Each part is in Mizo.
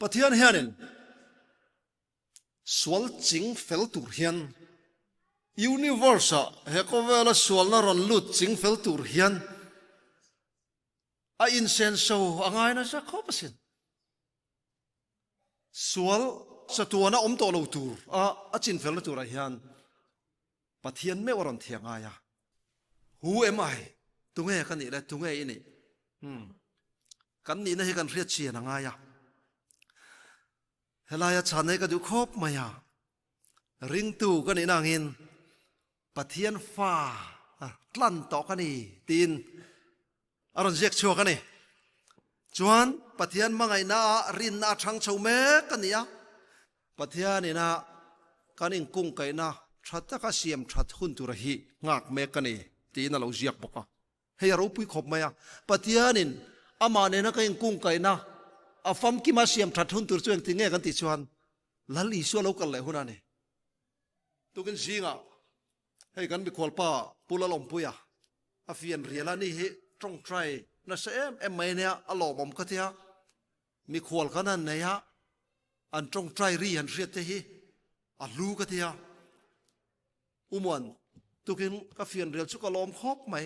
Pathian hianin sual ching fel tur hian universe-ah he khawvela sualna rawn lut ching fel tur hian a insenso a ngai nasa khawp asin. Sual chatuana awm tawh lo tur a a chinfelna turah hian Pathian meuh a rawn thiah ngai a. Who am I? Tunge ka nih le? Tunge i nih? Hmm. Kan nihna hi kan hriat chian a ngai a. Helaia chhan hi ka duh khawp mai a. Ringtu ka nih na angin Pathian fa tlan tawh ka ni tiin a rawn ziak chhuak a ni. Chuan Pathian hmangaihna ah rinna a thang chho mek a ni a. Pathian ina kan inkungkaihna tha taka siam that hun tura hi nghak mek a ni tiin a lo ziak bawk a. Hei a ropui khawp mai a, Pathianin amah nena ka inkungkaihna a famkima siam that hun tur chu engtin nge kan tih chuan Lal Isua lo kal leh hun a ni. Tukin zingah hei kan mikhualpa Pu Lalawmpuia a fian rial a ni hi tawngtai nasa em em mai ania a lawmawm ka tia mikhual kan han nei a an tawngtai ri han hriat te hi a hlu ka tia Umuan tukin ka fian rial chu ka lawm khawp mai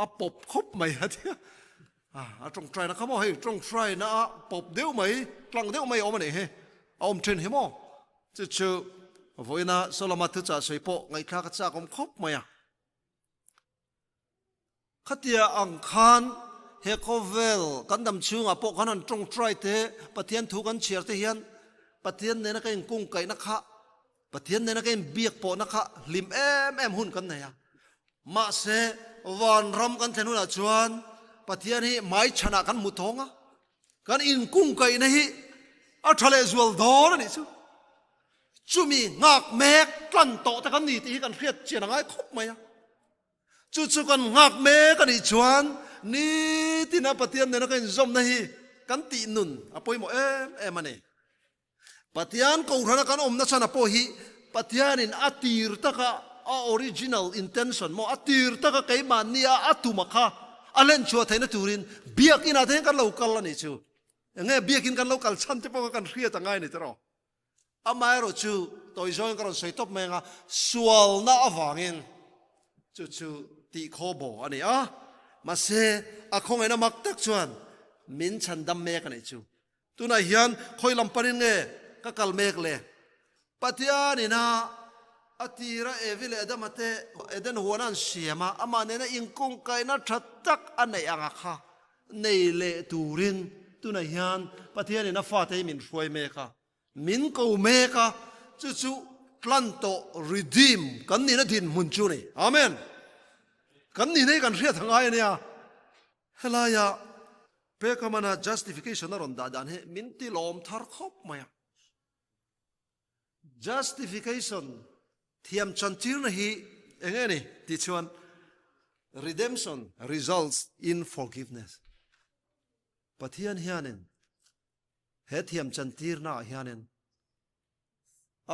a pawp khawp mai a tia a tawngtai na kha maw hei tawngtai na a pawp deuh mai tlang deuh mai a awm a nih hi a awm thin hi maw chu chu vawiina Solomon thuchah sawi pawh ngaihthlak a chak awm khawp mai a Khatia ang khan he khawvel kan dam chhungah pawh khan han tawngtai te, Pathian thu kan chhiar te hian Pathian nena ka inkungkaihna kha, Pathian nena ka inbiak pawhna kha hlim em em hun kan nei a. Mahse, vanram kan thlen hunah chuan Pathian hi hmaichhanah kan hmu thawng a, kan inkungkaihna hi a tha leh zual dawn a nih chu. Chumi nghak mek tlan tawh te kan ni tih hi kan hriat chian a ngai khawp mai a. Chu chu kan nghak mek a nih chuan nitina Pathian nena kan inzawmna hi kan tih nun a pawimawh em em a ni. Pathian Kohhrana kan awmna chhan a pawh hi Pathianin a tir taka a original intention maw a tir taka keimahni a a tuma kha a hlenchhuah theihna turin biakinah te hian kan lo kal a nih chu. Enge biakin kan lo kal chhan te pawh kha kan hriat a ngai a ni tiraw. Amaherawh chu tawi zawngin ka rawn sawi tawp mai anga sualna avangin chu chu tih khaw baw a ni a, mahse a khawngaihna mak tak chuan min chhandam mek a nih chu. Tunah hian khawi lam panin nge ka kal mek le? Pathian ina a tira Evi leh Adama te Eden huana an siam a, amah nena inkungkaihna tha tak a neih anga kha nei leh turin tunah hian Pathianin a fate hi min hruai mek a, min ko mek a, chu chu tlan tawh, redeem, kan nihna dinhmun chu a ni. Amen. Kan nihna hi kan hriat a ngai a nia. Helaia Pekhamana justification a rawn dah dan hi min ti lawm thar khawp mai a. Justification thiam chantirna hi eng nge ni tih chuan redemption results in forgiveness. Pathian hianin he thiam chantirna ah hianin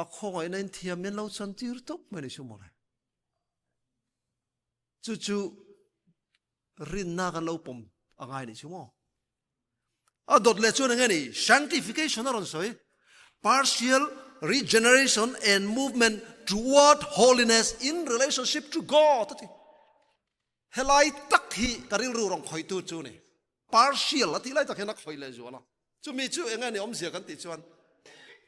a khawngaihna in thiam min lo chantir tawp mai ni chu mawle. Chu chu rinna kan lo pawm a ngai ni chu maw. A dawt leh chuan enge ni? Sanctification a rawn sawi. Partial regeneration and movement toward holiness in relationship to God a ti. Helai tak hi ka rilru rawn khawihtu chu ni. Partial a tih lai tak hian a khawih leh zual a. Chumi chu enge ni awmzia kan tih chuan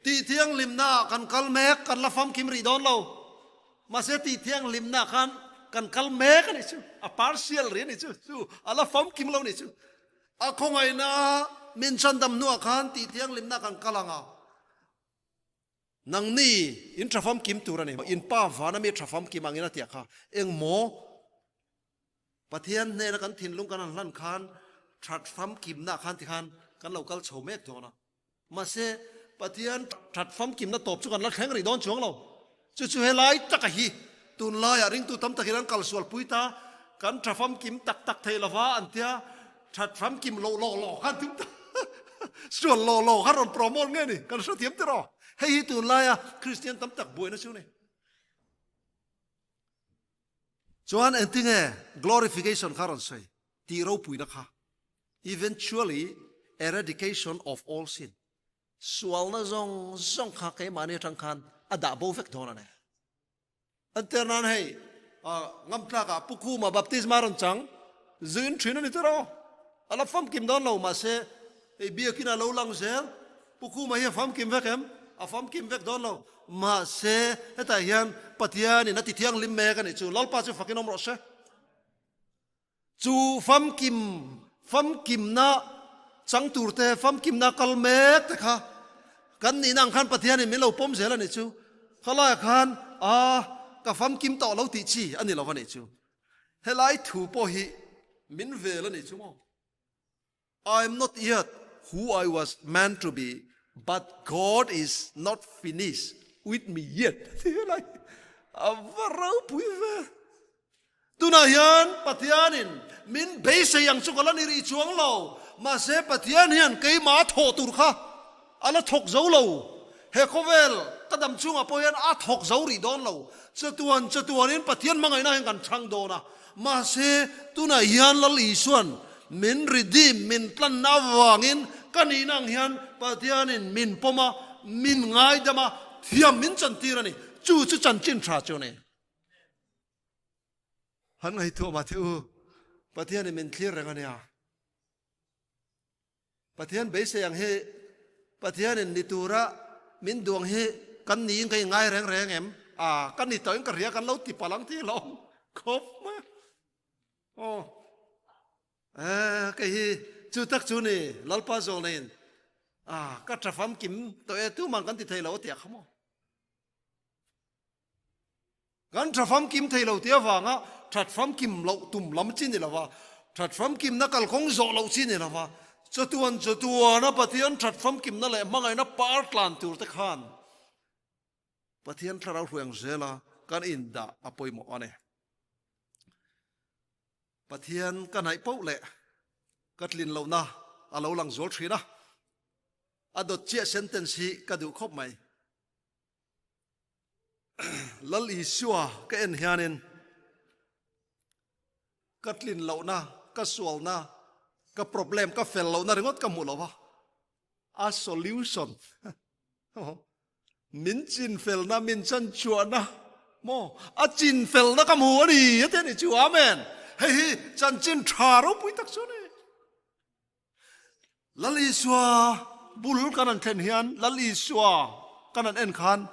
tih thianghlimna kan kal mek kan la famkim rih dawn lo. Mahse tih thianghlimna khan kan kal mek a nih chu. A partial rih a nih chu. Chu a la famkim lo a nih chu. A khawngaihna min chandam hnuah khan tih thianghlimna kan kal ang a, nangni in tha famkim tur a ni. In pa vana mi tha famkim angin a tiah kha engmaw Pathian hnena kan thinlung kan han hlan khan that famkimna khan tikhan kan lo kal chho mek dawn a. Mahse Pathian that famkimna tawp chu kan la thleng rih dawn chuang lo. Chu chu helai taka hi tunlaiah ringtu tam takin an kalsual pui ta, kan tha famkim tak tak thei lova an tia, that famkim loh lawh lawh khan tum ta, sual lawh lawh khan rawn promote nge ni, kan hrethiam tiraw? Hei hi tunlaia Kristian tam tak buaina chu ni. Chuan engtinge glorification kha rawn sawi tih ropuina kha, eventually eradication of all sin. Sualna zawng zawng kha keimahni atang khan a dah bo vek dawn a ni. An ter nan hei ngamtlakah Pu Khuma baptisma rawn chang zuin thin a ni tiraw? A la famkim dawn lo mahse hei biakin a lo lang zel. Pu Khuma hi a famkim vek em? A famkim vek dawn lo. Mahse hetah hian Pathianin a ti thianghlim mek a nih chu. Lalpa chu fakin awm rawh se. Chu famkim, famkimna chang tur te, famkimna kal mek te kha kan nihna ang khan Pathianin min lo pawm zel a nih chu. Khalaiah khan a ka famkim tawh lo tih chi a ni lo a nih chu. Helai thu pawh hi min vel a nih chu maw? I am not yet who I was meant to be, but God is not finished with me yet. Ti helai a va ropui ve. Tunah hian Pathianin min beisei ang chu ka la ni rih chuang lo. Mahse Pathian hian keimah thawh tur kha a la thawk zo lo. He khawvel ka dam chungah pawh hian a thawk zo rih dawn lo. Chatuan chatuanin Pathian hmangaihna hian kan chhang dawn a. Mahse, tunah hian Lal Isua'n min redeem, min tlanna avangin ka nihna ang hian Pathianin min pawm a, min ngaidam a, thiam min chantir a ni. Chu chu chanchin tha chu a ni. Han ngaihtuah mah teh u, Pathianin min thlir reng a nia. Pathian beisei ang hi Pathianin ni tura min duang hi kan niin ka inngai reng reng em? A, ka ni tawhin ka hria kan lo ti palh ang tih hlawm khawp mai. Aw, e, kei hi chu tak chu ni Lalpa zawlneiin a, ka tha famkim tawh e tuman kan ti thei lo a tiah kha maw? Kan tha famkim thei lo tih avanga that famkim loh tum lam chi ni lova, that famkimna kalkawng zawh loh chi ni lova, chatuan chatuana Pathian that famkimna leh hmangaihna par tlan tur te khan Pathian thlarau hruai ang zela kan indah a pawimawh a ni. Pathian ka hnaih poh leh ka tlin lohna a lo lang zual thin a, a dawt chiah sentence hi ka duh khawp mai. Lal Isua ka en hianin ka tlin lohna, ka sualna, ka problem, ka fel lohna ringawt ka hmuh lova, a solution min chin felna, min chan chhuahna maw, a chin felna ka hmu a ni a ti a ni chu. Amen. Hei hi chanchin tha ropui tak chu a ni. Lal Isua bul kan han thlen hian Lal Isua kan han en khan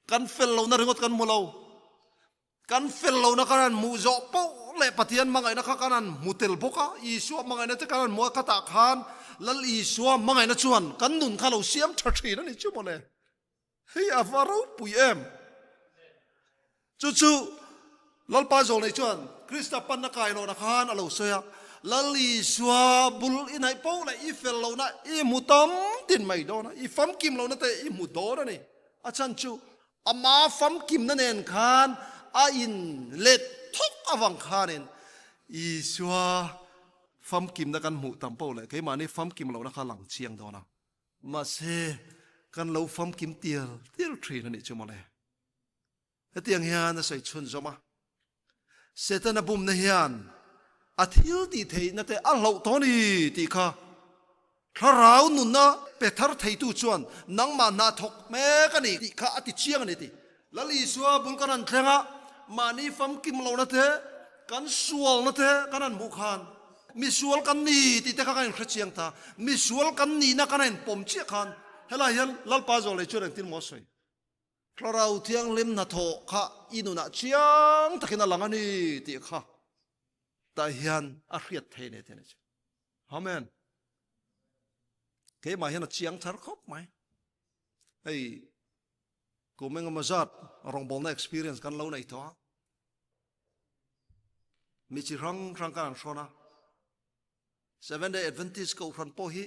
kan fel lohna ringawt kan hmu lo. Kan fel lohna kan han hmuh zawh poh leh Pathian hmangaihna kha kan han hmu tel bawk a, Isua hmangaihna te kan han hmu a, khatah khan Lal Isua hmangaihna chuan kan nun kha lo siam tha thin a ni chu mawle. Hei a va ropui em! Chu chu Lalpa Zawlnei chuan Krista panna kai lohna khan a lo sawi a, Lal Isua bul i hnaih poh leh i fel lohna i hmu tam tin mai dawn a, i famkim lohna te i hmu dawn a ni. A chhan chu ama famkimna nen khan a in let thawk avang khanin Isua famkimna kan hmuh tam poh leh keimahni famkim lohna kha lang chiang dawn a. Mahse, kan lo famkim tial tial thin a nih chu mawle. Hetiang hian a sawi chhunzawm a, Setana bumna hian a thil tih theihna te a hlauh tawh a ni tih kha Thlarau nunna pe thar theitu chuan nangmah hna thawk mek a ni tih kha a ti chiang a ni ti. Lal Isua bul kan han thleng a, mahni famkim lohna te, kan sualna te kan han hmuh khan Misual kan ni tih te kha kan inhre chiang ta. Misual kan nihna kan a inpawm chiah khan helai hian Lalpa Zawlei chuan engtin maw a sawi? Thlarau Thianghlim hnathawh kha i nunah chiang takin a lang a ni tih kha tah hian a hriat thei nei te a ni chu. Amen. Keimah hian a chiang thar khawp mai. Hei kum engemaw zat rawngbawlna experience kan lo nei tawh a. Mi chi hrang hrang kan an hrawn a. Seventh Day Adventist kohhran pawh hi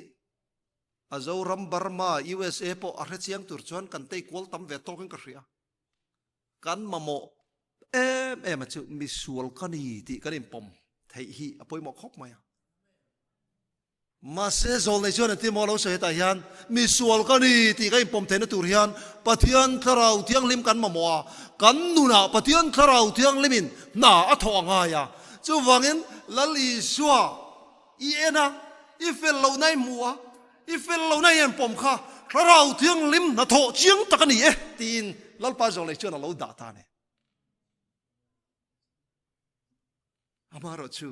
a Zoram, Burma, USA pawh a hre chiang tur chuan kan tei kual tam ve tawkin ka hria. Kan mamawh em em a chu misual ka ni tih kan inpawm theih hi a pawimawh khawp mai a. Mahse, zawlnei chuan engtin maw a lo sawi hetah hian, Misual ka ni tih ka inpawm theihna tur hian Pathian Thlarau Thianghlim kan mamawh a, kan nunah Pathian Thlarau Thianghlimin hna a thawh a ngai a. Chuvangin, Lal Isua i en a, i fel lohna i hmu a, i fel lohna i en pawm kha. Thlarau Thianghlim hnathawh chiang tak a ni e tiin Lalpa Zawlnei chuan a lo dah ta a ni. Amaherawhchu,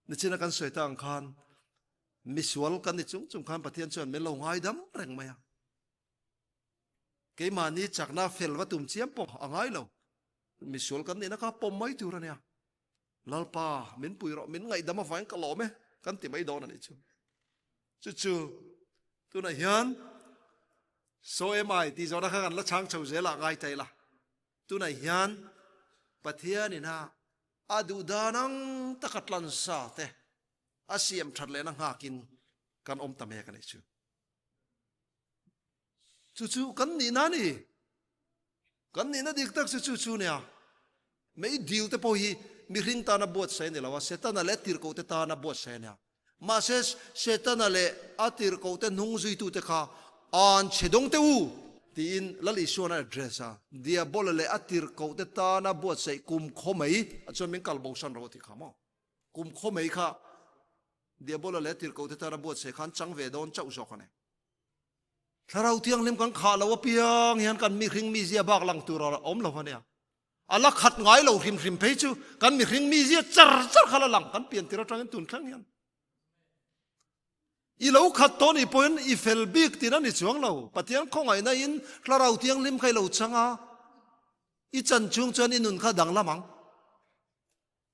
nichina kan sawi ta ang khan misual kan ni chung chung khan Pathian chuan min lo ngaidam reng mai a. Keimahni chakna fel va tum chiam pawh a ngai lo. Misual kan nihna kha pawm mai tur a nia. Lalpa, min pui rawh, min ngaihdam avangin ka lawm e, kan ti mai dawn a nih chu. Chu chu, tunah hian So am I tih zawhna kha kan la chhang chho zel ah ngai ta ila. Tunah hian Pathianin a a duh dan ang taka tlansa te a siam that lehna nghakin kan awm ta mek a nih chu. Chu chu kan nihna a ni. Kan nihna dik tak chu chu chu nia. Mei dil te pawh hi mihring tana buatsaih a ni lo a, Setana leh a tirhkohte tana buatsaih a nia. Mahse, Setana leh a tirhkohte hnung zuitute kha an chhe dawng teh u tiin Lal Isuan a address a. Diabola leh a tirhkohte tana buatsaih kum khaw mai a chuan min kal bosan rawh tih kha maw? Kum khaw mai kha Diabola leh a tirhkohte tana buatsaih khan chang ve dawn chauh zawk a ni. Thlarau Thianghlim kan khah lo apiang hian kan mihring mizia bak lang tur a awm lo a nia. A la khat ngai lo hrim hrim phei chu kan mihring mizia char char kha la lang kan pian tir atangin tun thleng hian. I lo khat tawh nih pawhin i fel bik tin a ni chuang lo. Pathian khawngaihna in Thlarau Thianghlim kha i lo chang a, i chan chhung chuan i nun kha danglam ang.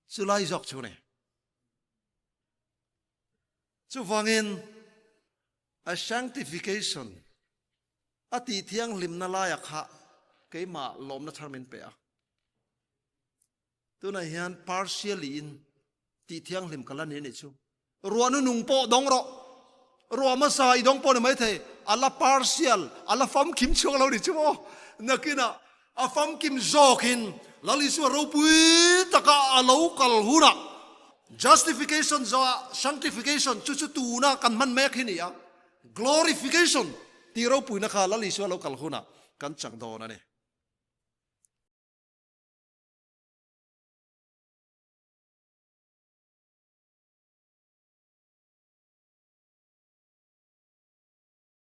Chulai zawk chu ni. Chuvangin A sanctification, a tih thianghlimna laia kha keimah lawmna thar min pe a. Tunah hian partially in tih thianghlim ka la ni anih chu. Ruah nu nung pawh dawng rawh. Ruah hmasa i dawng pawh ni maithei, a la partial, a la famkim chhuak lo ni chu maw? Nakinah a famkim zawkin Lal Isua ropui taka a lo kal hunah justification zawhah sanctification chu chu tuna kan hman mek hi ni a, glorification tih ropuina kha Lal Isua lo kal hunah kan chang dawn a ni.